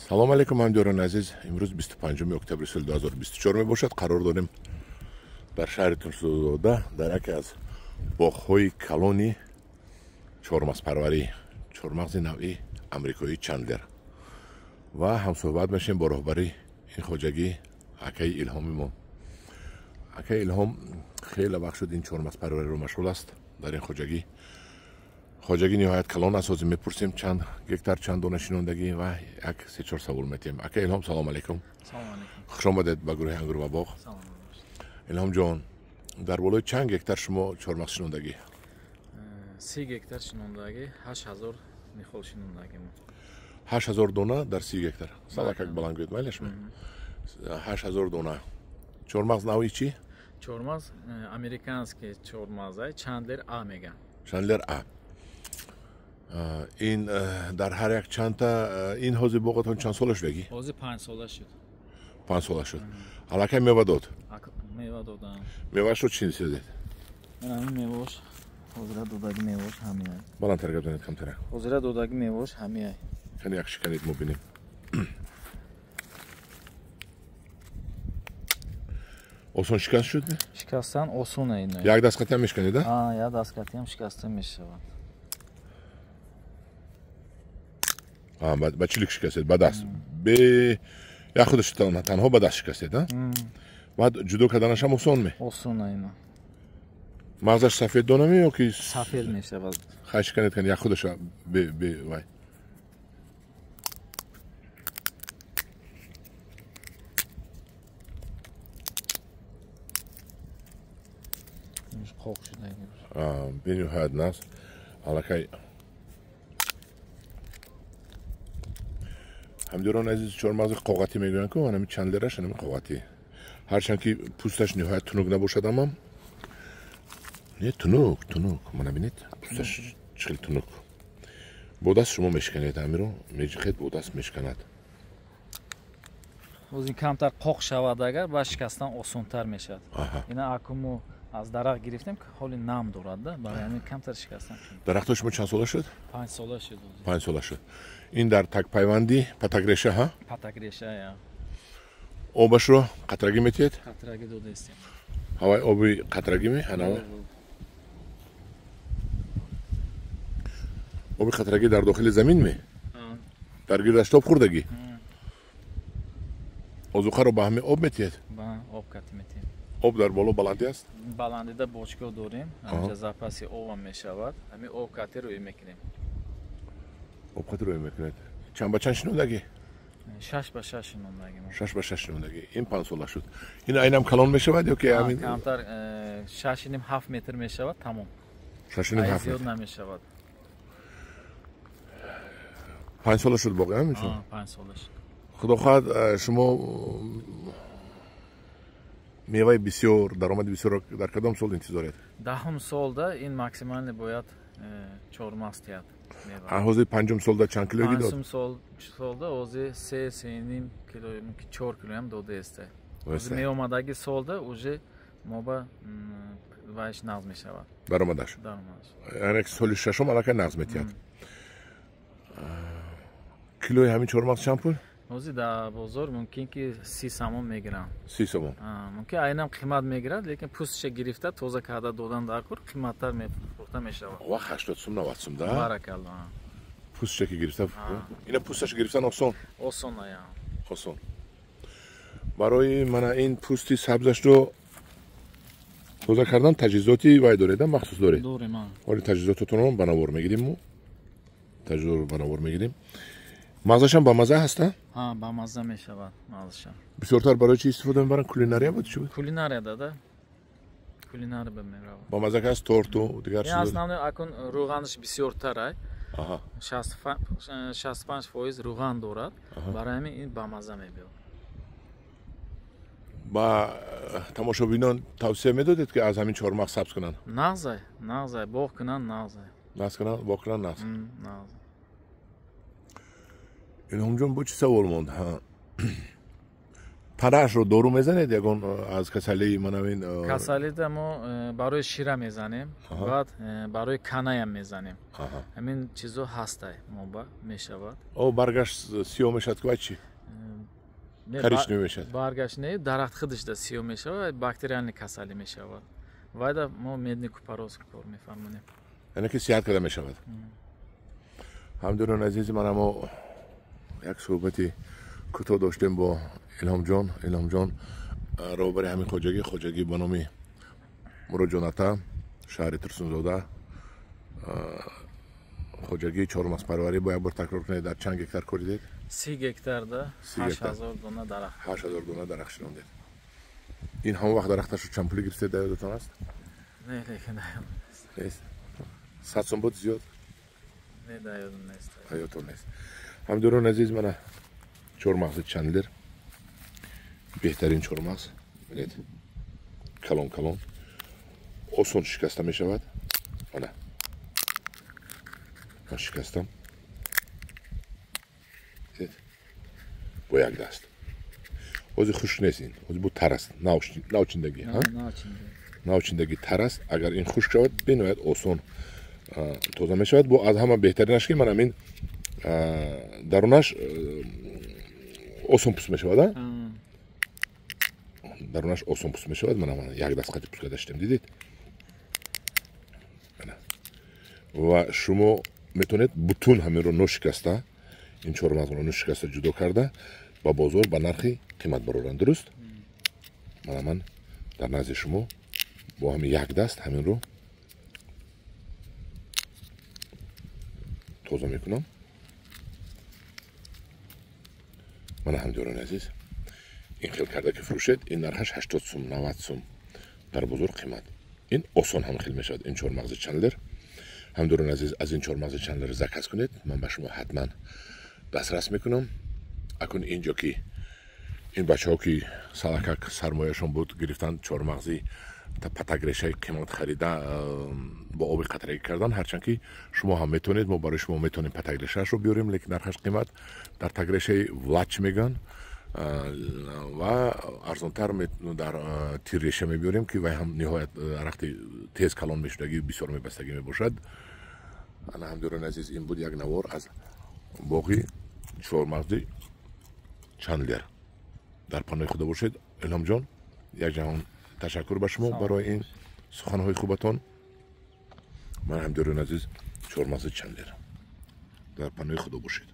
Салом алейкум, ҳамдиёрони азиз. Имрӯз 25 октябри соли 2024 мебошад. Қарор дорем дар шаҳри Турсунзода, дар яке аз боғҳои калони чормағзпарварӣ, чормағзи навъи амрикоии Чандлер, ва ҳамсӯҳбат мешем бо роҳбари ин хоҷагӣ, акаи Илҳоми мо. Акаи Илҳом хеле вақт шуд ин чормағзпарвариро машғул аст дар ин хоҷагӣ. Хоҷагӣ ниҳоят калон аст. Ҳозир мепурсем чанд гектар, чанд дона шинондагӣ ва як се-чор савол метиҳем. Ака Илҳом, салом алейкум. Хуш омадед ба гурӯҳи Ангур ва боғ. Илҳомҷон, дар болои чанд гектар шумо чормағз шинондагӣ? 30 гектар шинондагӣ, 8000 нихол шинондагӣ. 8000 дона дар 30 гектар. Салакак баланд гӯед, майлаш? 8000 дона. Чормағз навъи чӣ? Чормағз американский чормағзай, Чандлер А меган. Чандлер А. Ин дар ҳар як чандта, ин ҳозир боғатон чанд сола шудагӣ? Ҳозир 5 сола шуд. 5 сола шуд. Аллакай мева дод? Мева додам. Меваашро чӣ нисёдед? Ҳамин мевааш, ҳозира додаги мевааш ҳамиай. Баландтар гап занед камтара. Ҳозира додаги мевааш ҳамиай. Кани як шиканед, мо бинем. Осон шикаст шуд? Шикастан осон ин. Як даст қатиам мешиканед, а? Як даст қатиам шикаста мешавад. Ба чилик шикастед, ба даст. Бе як худаш танҳо ба даст шикастед, а? Баъд ҷудо карданашам осон ме? Осон ина. Мағзаш сафед донаме ё ки сафед мешавад? Хай, шиканед, кани як худаша бе вай. Қоқ шудаги. Бениҳоят нағз. Аллакай ҳамдиёрони азиз, чормағзи қоғатӣ мегӯянд ку, анами Чандлераш анами қоғатӣ. Ҳарчанд ки пӯсташ ниҳоят тунук набошад, амам не тунук, тунук. Мана бинед, пӯсташ чӣ хел тунук. Бо даст шумо мешиканед амиро, меҷиқед, бо даст мешиканад. Ҳозир камтар қоқ шавад агар, ба шикастан осонтар мешавад. Ина аку мо аз дарахт гирифтем, ҳоли нам дорад, да, барои ҳамин камтар шикастан. Дарахтҳои шумо чанд сола шуд? 5 сола шуд. 5 сола шуд. Ин дар такпайванди патакреша, ҳа? Патакреша, я. Обашро қатрагӣ метиҳед? Қатрагӣ додаистем. Ҳавай оби қатрагӣ ме? Ана оби қатрагӣ дар дохили замин ме? Дар гирдаш тоб хӯрдагӣ? Озуқаро ба ҳамин об метиҳед? Ба об кати метиҳем. Об дар боло баландӣ аст? Баландида бочка дорем, ҳамҷа запаси обам мешавад, ҳамин об кати рӯй мекунем. Об кати рӯй мекунед. Чанд ба чанд шинондагӣ? 6 ба 6 шинондагӣ. 6 ба 6 шинондагӣ. Ин 5 сола шуд. Ин айнам калон мешавад ё ки ҳамин? Камтар 6,5-7 метр мешавад, тамом. 6,5 метр. Зиёд намешавад. 5 сола шуд боғ, ҳамин чун? 5 сола шуд. Худо хоҳад шумо меваи бисёр, даромади бисёр дар кадом сол интизоред? 10 солда ин максимални бояд чормағз тиҳад. Ҳозир 5 солда чанд килоги дод? 5 солда ҳозир 3-3,5 кило, мумкин 4 килоам додаест. Ҳозир меомадаги солда уже мо ба вайш нағз мешавад. Даромадаш? Даромадаш. Яъне соли шашум аллакай нағз метиҳад. Килои ҳамин чормағз чанд пул? Ҳозир дар бозор мумкин ки 30 сомон мегиранд. 30 сомон. Мумкин айнам қимат мегирад, лекин пӯстша гирифта тоза карда додан дар кор қиматтар фурӯхта мешавад. Вақт 80 сум, 90 сум, да? Баракалло. Пӯстша ки гирифта, ина пӯсташа гирифтан осон? Осон, ая. Осон. Барои мана ин пӯсти сабзашро тоза кардан таҷҳизоти вай доред, махсус доред? Дорем, а. Ҳоли таҷҳизототонро ба навор мегирем мо. Таҷҳизотро ба навор мегирем. Мағзашам ба маза ҳаст, а? Ҳа, ба маза мешавад мағзашам. Бисёртар барои чӣ истифода мебаранд? Кулинария буд, чӣ буд? Кулинария дада. Кулинария ба меравад. Ба маза ки аст торту дигар чизо. Основной акун рӯғанаш бисёртар ай. 65% рӯған дорад. Барои ҳамин ин ба маза мебиёд. Ба тамошобинон тавсия медодед ки аз ҳамин чормағз сабз кунанд? Нағзай, нағзай, боғ кунанд, нағзай. Нағз кунанд, боғ кунанд, нағз. Нағз. Илҳомҷон, бо чӣ савол монд? Танаашро дору мезанед ягон аз касалии манавин? Касалида мо барои шира мезанем, баъд барои канаям мезанем. Ҳамин чизо ҳастай моба мешавад. О, баргаш сиёҳ мешавад ки вай чӣ? Коричневый мешавад. Баргаш не, дарахт худашда сиёҳ мешавад, бактериални касалӣ мешавад. Вайда мо медни купороз кор мефармонем. Яъне ки сиҳат карда мешавад. Ҳамдиёрони азизи ман, мо як суҳбати кӯтоҳ доштем бо Илҳомҷон. Илҳомҷон роҳбари ҳамин хоҷагӣ ба номи Муроҷон ата, шаҳри Турсунзода, хоҷагии чормағзпарварӣ. Бо як бор такрор кунед, дар чанд гектар коридед? 30 гектарда 8000 дона дарахт. 8000 дона дарахт шинондед. Ин ҳамон вақт дарахташро чанд пулӣ гирифтед, дар ёдатон аст? Не, лекин дар ёдам нест. Нест? 100 сом буд зиёд? Не, дар ёдам нест. Ёдатон нест. Ҳамдиёрони азиз, мана чормағзи Чандлер, беҳтарин чормағз. Бинед, калон калон, осон шикаста мешавад. Мана ман шикастам, бо як даст. Ҳозир хушк нест ин, ҳозир бу тар аст, навчиндагӣ, навчиндагӣ тар аст. Агар ин хушк шавад, бениҳоят осон тоза мешавад. Бо аз ҳама беҳтаринаш ки ман ҳамин дарунаш осон пӯст мешавад, дарунаш осон пӯст мешавад. Мана ман як даст қати пӯст карда шудем, дидед? Ва шумо метавонед бутун ҳаминро ношикаста, ин чормағзро ношикаста ҷудо карда ба бозор ба нархи қимат бароранд. Дуруст? Мана ман дар назди шумо бо ҳамин як даст ҳаминро тоза мекунам. Мана ҳамдиёрони азиз, ин хел карда ки фурӯшед, ин нархаш 80 сум, 90 сум дар бозор қимат. Ин осон ҳам хел мешавад ин чормағзи Чандлер. Ҳамдиёрони азиз, аз ин чормағзи Чандлер заказ кунед, ман ба шумо ҳатман дастрас мекунам. Акун инҷо ки ин бачаҳо ки салакак сармояшон буд, гирифтанд чормағзи патагрешаи қимат харида бо оби қатрагӣ кардан. Ҳарчанд ки шумо ҳам метавонед, мо барои шумо метавонем патагрешаашро биёрем, лекин нархаш қимат. Дар тагрешаи влач мегӯянд ва арзонтар дар тирреша мебиёрем, ки вай ҳам ниҳоят дарахти тез калон мешудагӣ, бисёр мебастагӣ мебошад. Ана ҳамдиёрони азиз, ин буд як навор аз боғи чормағзи Чандлер. Дар паноҳи худо бошед. Илҳомҷон, як ҷаҳон ташаккур ба шумо барои ин суханҳои хубатон. Ман ҳамдиёрони азиз, чормағзи Чандлер. Дар паноҳи худо бошед.